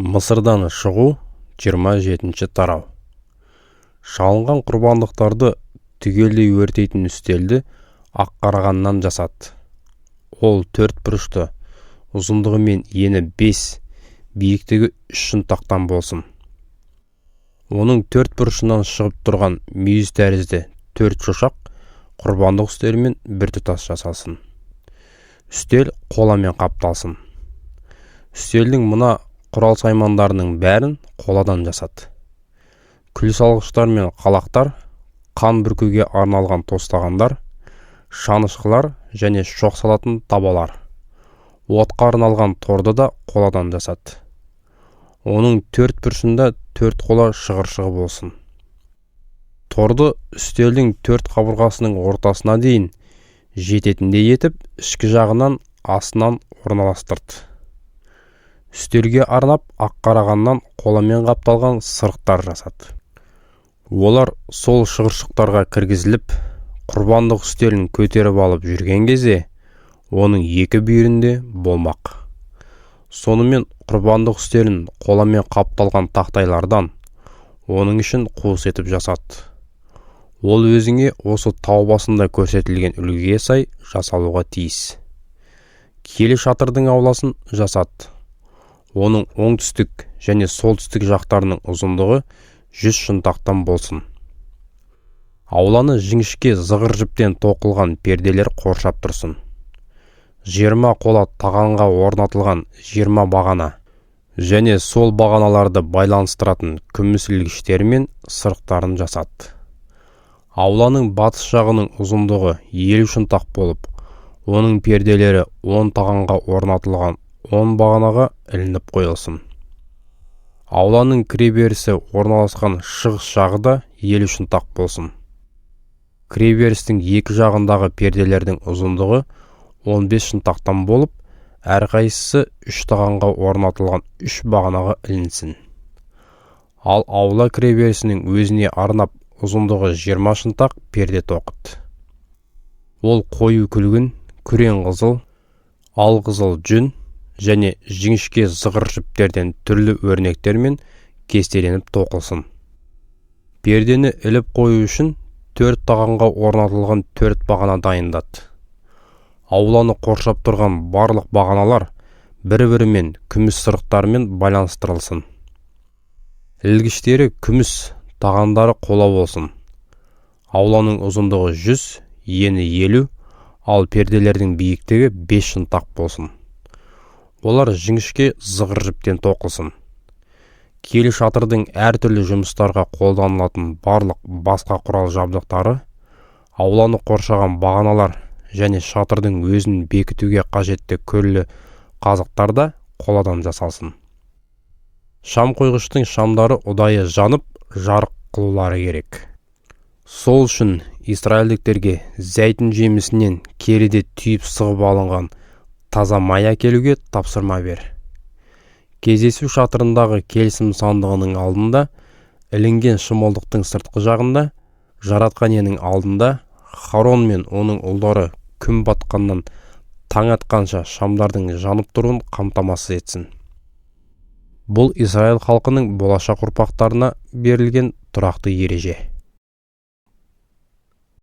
Мысырдан шығу, 27 тарау. Шалынған құрбандықтарды түгелдей өртейтін үстелді ақ қарағаннан жасат. Ол төрт бұрышты, ұзындығы мен ені 5, биіктігі 3 шынтақтан болсын. Оның төрт бұрышынан шығып тұрған мүйіз тәрізді төрт шошақ құрбандық үстелімен біртұтас жасалсын. Үстел қоламен қапталсын. Үстелдің мына құрал-саймандарының бәрін қоладан жасат. Күл салғыштар мен қалақтар, қан бүркуге арналған тостағандар, шанышқылар және шоқ салатын табалар. Отқа арналған торды да қоладан жасат. Оның төрт бұрышында төрт қола шығыршығы болсын. Торды үстелдің төрт қабырғасының ортасына дейін жететіндей етіп, ішкі жағынан астынан орналастырды. Үстелге арнап ақ қарағаннан қоламен қапталған сырықтар жасат. Олар сол шығыршықтарға кіргізіліп, құрбандық үстелін көтеріп алып жүрген кезде, оның екі бүйірінде болмақ. Сонымен құрбандық үстелін қоламен қапталған тақтайлардан, оның ішін қуыс етіп жасат. Ол өзіңе осы тау басында көрсетілген үлгіге сай жасалуға тиіс. Киелі шатырдың ауласын жасат. Оның оңтүстік және солтүстік жақтарының ұзындығы 100 шынтақтан болсын. Ауланы жіңішке зығыр жіптен тоқылған перделер қоршап тұрсын. 20 қола тағанға орнатылған 20 бағана және сол бағаналарды байланыстыратын күміс ілгіштері мен сырықтарын жасат. Ауланың батыс жағының ұзындығы 50 шынтақ болып, оның перделері 10 тағанға орнатылған 10 бағанаға ілініп қойылсын. Ауланың кіреберісі орналасқан шығыс жағы да 50 шынтақ болсын. Кіреберістің екі жағындағы перделердің ұзындығы 15 шынтақтан болып, әрқайсысы 3 тағанға орнатылған 3 бағанаға ілінсін. Ал аула кіреберісінің өзіне арнап ұзындығы 20 шынтақ перде тоқыт. Ол қою күлгін, күрең қызыл, алқызыл жүн және жіңішке зығыр жіптерден түрлі өрнектермен кестеленіп тоқылсын. Пердені іліп қою үшін 4 тағанға орнатылған 4 бағана дайындат. Ауланы қоршап тұрған барлық бағаналар бір-бірімен күміс сырықтармен байланыстырылсын. Ілгіштері күміс, тағандары қола болсын. Ауланың ұзындығы 100, ені 50, ал перделердің биіктігі 5 шынтақ болсын. Олар жіңішке зығыр жіптен тоқылсын. Киелі шатырдың әртүрлі жұмыстарға қолданылатын барлық басқа құрал жабдықтары, ауланы қоршаған бағаналар және шатырдың өзін бекітуге қажетті күллі қазықтар да қоладан жасалсын. Шам қойғыштың шамдары ұдайы жанып, жарық қылулары керек. Сол үшін израильдіктерге зәйтүн жемісінен келіде түйіп сығып алынған таза май әкелуге тапсырма бер. Кездесу шатырындағы келісім сандығының алдында, ілінген шымылдықтың сыртқы жағында, Жаратқан Иенің алдында Харон мен оның ұлдары күн батқаннан таң атқанша шамдардың жанып тұруын қамтамасыз етсін. Бұл Израиль халқының болашақ ұрпақтарына берілген тұрақты ереже.